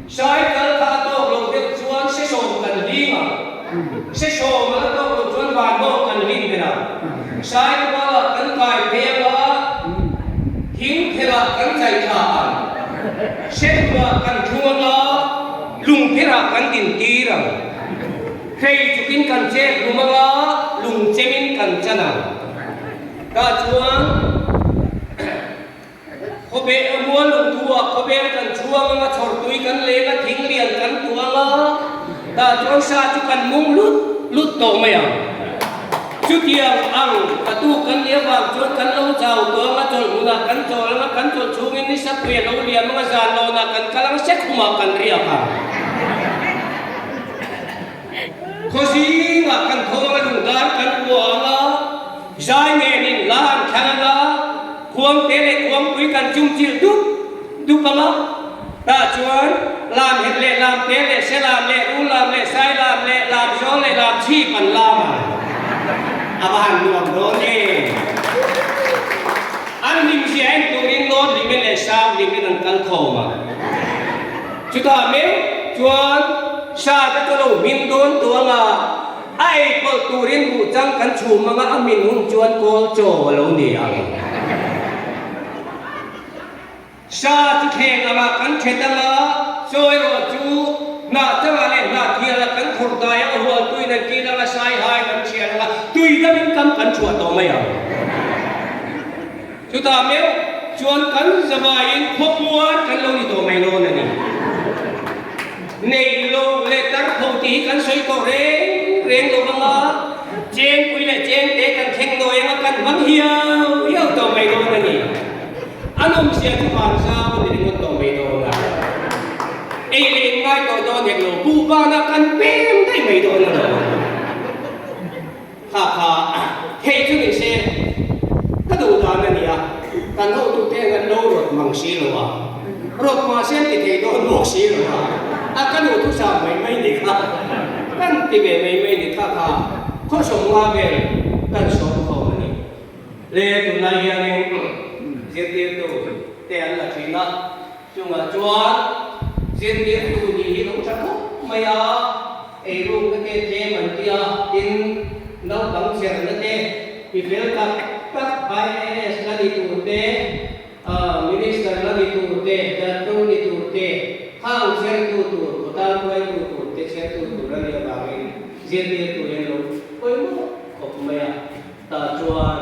Saikal kha a tawk loh deuh chuan sesawm kan hling ang. Sesawm a la tawk loh chuan vanbawk kan hlin ber ang. Saikualah kan kai phei ang a, thingphelah kan chai thla ang. Senhluah kan thlung ang a, lungpherah kan dintir ang. Hrei chukin kan chek hlum ang a, lungchemin kan chan ang. Tah chuan. Khawbel a mual lungthu ah khawbel kan chhuang anga chhawrtui kan leng a thing lian kan tuah anga tah chuan sa chu kan mung lut lut tawh mai ang. Chutiang ang patu kan nih avang chuan kan lo chau tawh anga chawlh hmunah kan chawl anga kan chawlh chhungin ni sapui a lo liam anga zan lawnah kan kal anga sekhumah kan riak ang. Khaw zingah kan tho anga lungdar kan uah anga zai ngenin hla an thlang anga khuangte leh khuangpui kan chungchilh dup dup anga tah chuan lam het leh lamte leh selam leh rulam leh sailam leh lamzawl leh lamchhip an lam a, a va han nuam dawn em! An hlimzia en turin North Limen leh South Limen an kal khawm a. Chutah meuh chuan sa te chu lo hmin dawn tuang a, a ei pawlh turin buh chang kan chhum anga a hmin hun chuan kawl chaw a lo ni ang. Sa chu thleng anga kan thet anga, chaw erawh chu hnah changah leh hnah thialah kan khawrh dai anga hual tuin an kil anga sai haiin an thian anga tui damin kam kan chhuah tawh mai ang. Chutah meuh chuan kan zavaiin khawpuan kan lo ni tawh mai dawn a ni. Neih loh leh tar tho tih hi kan sawi tawh reng reng lo anga, chengpui leh chengte kan thleng nawi anga kan hmang hiau hiau tawh mai dawn a ni. A nawmzia chu vanzau a ni ringawt tawh mai dawn a. Ei leh in ngai tawh dawn hek lo, buhbanah kan pem daih mai dawn a lo. Kha kha thei chu ni se ka duh dan a nia, kan hotute hian an lo rawt mang si lo a, rawt mah se an ti thei dawn bawk si lo a, a ka duh thusam mai mai ni kha kan ti ve mai mai ni kha kha khawsawm nga vel kan sawm khawm a ni. Le tunlai hianin zirtirtu te an la thin a, chungah chuan zirtirtu nih hi lo tha khawp mai a, Eirukna te tlem an ti a, tin, naupang cherna te, mi fel tak tak IAS la ni tur te, Minister la ni tur te, Doctor ni tur te, khang chertu tur, khawtang hruaitu tur te chertu tur a nih avangin zirtirtu hian lo pawimawh khawp mai a, tah chuan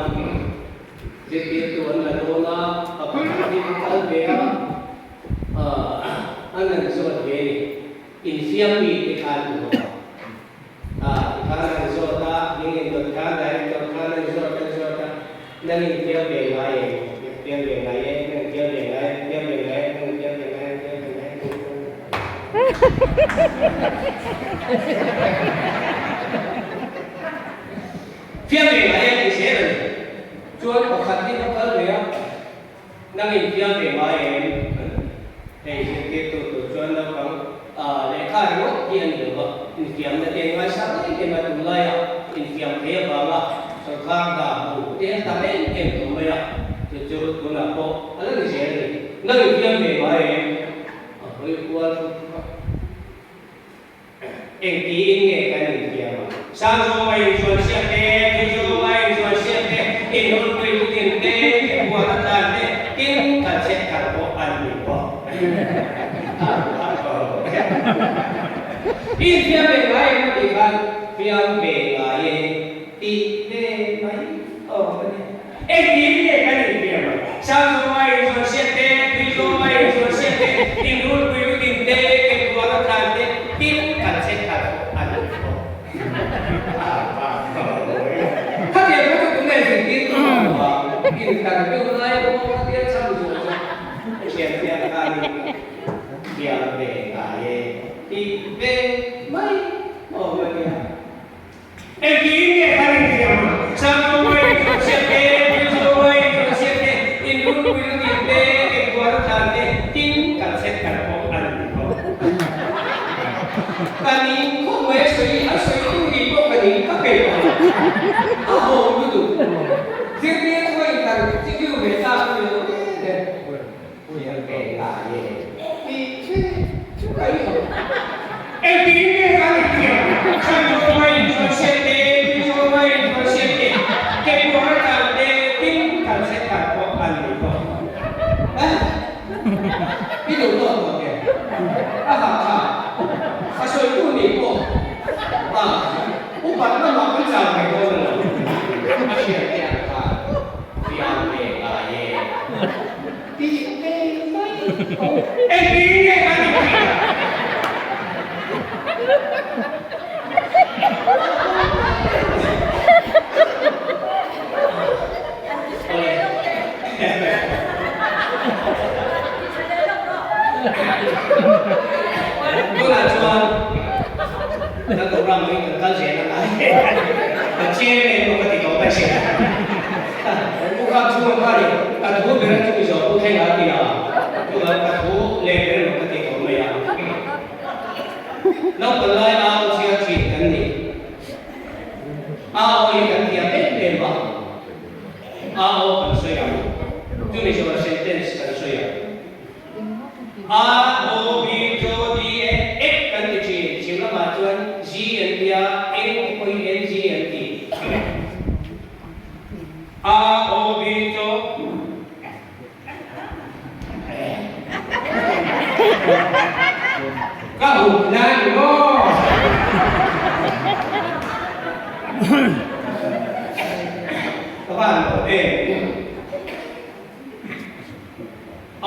zirtirtu an la dawn a, a pakhat hi an kal ve a, an han zawt ve a ni. Infiam mi te khan u maw? A, ti khan an zawt a, ning in dawt khan director khan an zawt an zawt a, nang infiam ve ngai em? Infiam ve ngai e, nang infiam ve ngai em? Infiam ve ngai em? Nang infiam ve ngai em? Infiam ve ngai em? Fiam ve ngai e ti zel a ni. Chuan pakhat hi ka kal ve a. Nang infiam ve ngai em? Hei zirtirtu tur chuan naupang lehkha ringawt hi a ni lo va, infiamna te an ngaisang em em a, tunlaiah infiam thei avanga sawrkar hna hmu te an tam em em tawh mai a, chu chu tunah pawh a la ni zel a ni. Nang infiam ve ngai em? A hawi kual hrup hrup a. Engtiin nge kan infiam a? Sangzawma inzuansiak te, Tuizawma inzuansiak te, inhawlpui lutin te, kepuan a tlan te, tin kan chhet thar pawh an ni bawk. Infiam ve ngai em a tih khan fiam ve ngai e tih ve mai awm a ni. Engtin nge kan infiam a? Sangzawma inzuansiak te, Tuizawma inzuansiak te, Inrulpui lutin te, Kepuan a tlan te, tin kan chhet thar pawh an ni bawk. Khatiang kha chu tunge zirtir tu ang lo a, interview lai pawh khatia chhan zawh chu thianfiah khanin fiam ve ngai e tih ve mai awm a nia. Engtin nge kan infiam a? Sangpawngah inzuansiak te, Tuizawngah inzuansiak te, Inrulpui lutin te, Kepuan a tlan te, tin kan chhet thar pawh a ni bawk. Ka ning khawp mai a sawi, a sawitu nih pawh ka ning ka peih lo. A hawm lutuk. Zirtir chu a intar chikiu ve ta chu ni lo em em. Fiam ve ngai e tih chu chu ka in. Engtin nge kan inthiam? Chhan zawnga inchuan siam te, tui zawnga inchuan siam te, kekawr a tlan te, tin kan se khat pawh an ni bawk. A, i duh tawk tawh em? A hahthlak. A sawitu nih pawh a upat lamah kan chau ve dawn a lo. A hriat te ang khan fiam ve ngai e. Tih ve mai pawh. Engtin nge kan inthiam? Tunah chuan kan program hi kan kal zel a ngai. Kan chairman pawh ka ti tawh mai si. Pu Kham chhunga khanin ka thu ber a chumi zawh Pu Thlenga a ti a, chuvang ka thu leh ber emaw ka ti tawh mai a. Naupang lai au chhiar thin kan ni. A aw hi kan thiam em em a, a aw kan sawi ang, chumi zawhah sentence kan sawi ang. A, O, B, J, D, E, F kan ti thin, chhim lamah chuan G an ti a, N te pawh hi N, G an ti. A, O, B, J, Ka hup na ni maw? Ka van lo em? A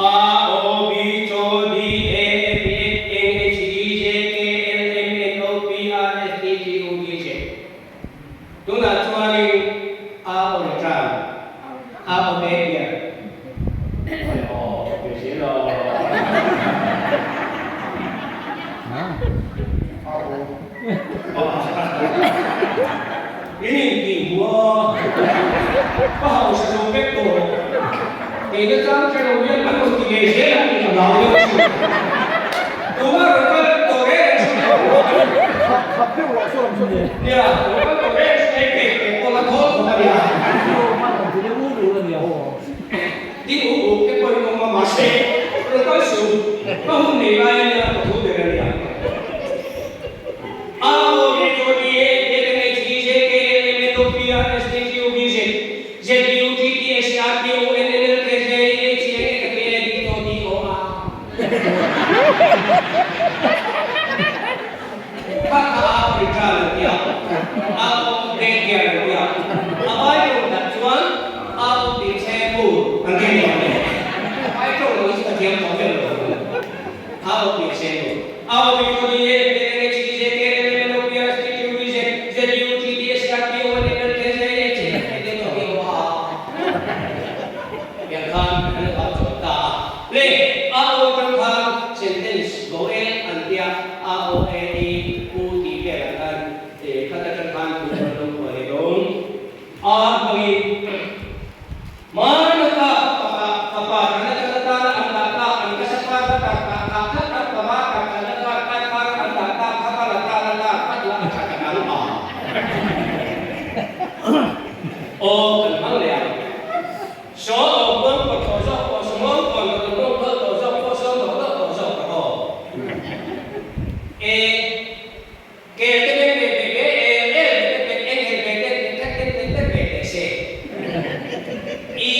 O B C D E F G N H I J K L M N O P R S T T U V Z Tunah chuanin A aw le tan. A aw te hian Awi aw ti si lo. Min intih hmu a, ka hausa zo vek tawh rawh. Keina chang hre lo hian an rawn ti ngei zel ang tih ka hlau deuh thin. Tuma rawn kal tawh reng reng chu ka hmu a. Nia, rawn kal tawh reng chu hei kei kei pawh la thawl khawp a nia. Ding uk uk te pawhin awm a mahse rawn kal suh, ka hun nei lai a nia ka thu ber a nia. A O B O D A L M H D J K L M N O P R S T U V Z Z U T T S R P O N N L K J H N A K A D O D O R Kha kha a Africa lo tia, a awm te kia lo tia, a Bible dah chuan a awm tih chhe bu an ti ni awm e. Ai tawng lo hi chu ka thiam tawh meuh lo. A awm tih chhe bu. A awm i Tony E P N H D J K L M N O P R S T U V Z Z U T T S R P O N N L K J H N A K A D O D O R. Tiang khan an lo au chhuak ta a. Le, a aw atang khan sentence bo e an tia a aw e i u tih velah khan khat atang khan thu an lo phuah leh dawn. A hmangin Hmanata fapa fapa thana thana tana an dah tak an kasa par la tar kah kah khat tak pama tar thana tar kai par an dah tak kha pa la ta la tar khat la a tha tak ang a. Aw kan hmang leh ang. Saw aw kuang pawt tawh zawk pawh saw mawng kawn ka tawh mawng tawh tawh zawk pawh saw tawh tawh tawh zawk ka aw. E Ke te beng ve ve ve el el ve te pet eng hel ve te te that ten ten te ve te se. I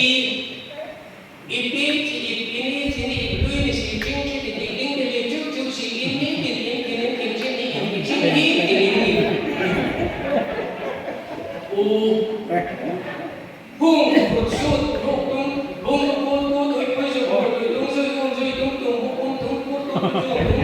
I pi chi ip i ni chi ni ip lui ni si ching chi ti ti ding ti li chu chu si in ni tin in tin in tin chin ni in ti chin hi tin in ni. U Hung kut sut ruk tum bung kut kut ui pui zu bawr tui tung zui um zui tung tung bu pum tung pur tung tu chung tung.